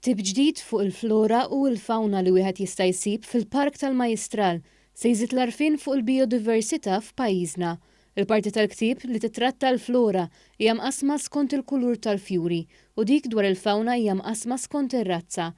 Ktieb ġdid fuq il-flora u l-fawna li wieħed jista' jsib fil-Park tal-Majjistral se jżid l-għarfien fuq il-bijodiversità f'pajjiżna. Il-parti tal-ktieb li tittratta l-flora hija mqassma skont il-kulur tal-fjuri u dik dwar il-fawna hija mqassma skont ir-razza.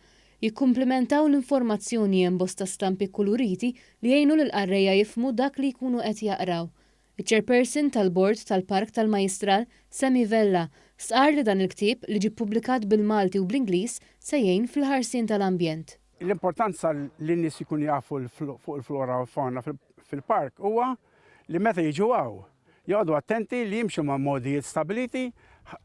Jikkumplimentaw l-informazzjoni hemm bosta stampi kkuluriti li jgħinu lill-qarrejja jifhmu dak li jkunu qed jaqraw. Iċ-Chairperson tal-Bord tal-Park tal-Majjistral, Sammy Vella, stqarr li dan il-ktieb, li ġie ppubblikat bil-Malti u bl-Ingliż, se jgħin fil-ħarsien tal-ambjent. L-importanza li n-nies ikunu jafu fuq il-flora u l-fauna fil-park huwa li meta jiġu hawn, joqogħdu attenti li jimxu ma' mogħdijiet stabbiliti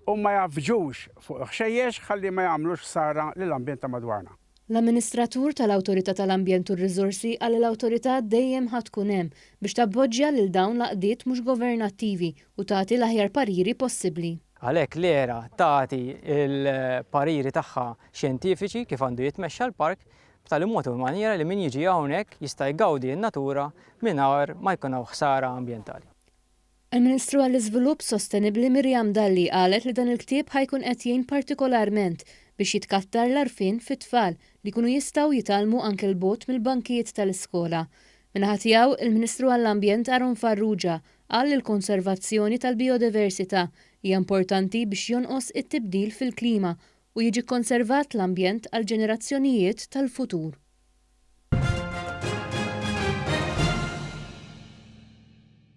u ma jgħaffġux fuq il-ħxejjex ħalli ma jagħmlux ħsara lill-ambjent ta' madwarna. L-Amministratur tal-Awtorità tal-Ambjent u r-Riżorsi qal li l-Awtorità dejjem ħa tkun hemm biex tappoġġja lil dawn l-għaqdiet mhux governattivi u tagħti l-aħjar pariri possibbli. Għalhekk l-ERA tagħti l-pariri tagħha xjentifiċi kif għandu jitmexxa l-park b'tali mod u manjiera li min jiġi hawnhekk jista' jgawdi n-natura mingħajr ma jkun hawn ħsara ambjentali. Il-Ministru għall-Iżvilupp Sostenibbli Miriam Dalli qalet li dan il-ktieb ħa jkun qed jgħin partikolarment biex jitkattar l-għarfien fit-tfal li jkunu jistgħu jitgħallmu anke 'l bogħod mill-bankijiet tal-iskola. Min-naħa tiegħu, il-Ministru għall-Ambjent Aaron Farrugia qal li l-konservazzjoni tal-bijodiversità hija importanti biex jonqos it-tibdil fil-klima u jiġi kkonservat l-ambjent għall-ġenerazzjonijiet tal-futur.